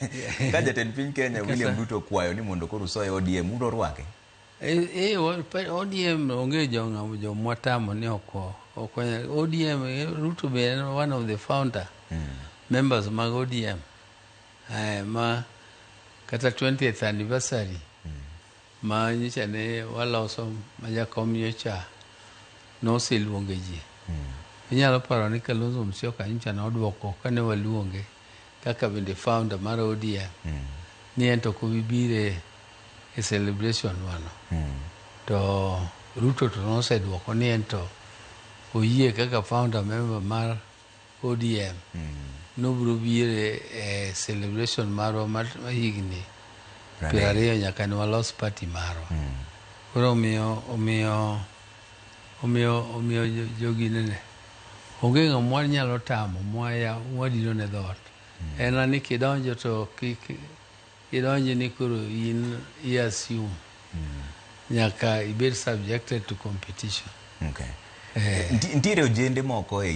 Ka jatend piny Kenya William Ruto okwayo ni mondo koro usoe ODM, ubiro rwake? Eh, ODM onge jo jomwatamo ni ok ok ODM. Ruto be en one of the founder members mag ODM, ma kata 20th anniversary ma nyocha ne waloso ma jakom nyocha noseluonge ji. Inyalo paro ni Kalonzo Musyoka nyocha nodwoko kane waluonge kaka bende founder mar ODM ni en to ok obi bire e celebration wano. To Ruto to nosedwoko ni en to oyie kaka founder member mar ODM nobiro bire e celebration marwa mar higni 20 nyaka ne walos party marwa. Koro omiyo jogi nene onge ng'ama wanyalo tamo mwaya mwadino ne dhoot. En ni kidonjo to kik idonji ni koro in i assume nyaka ibed subjected to competition. Okay. Nitiere ojende moko e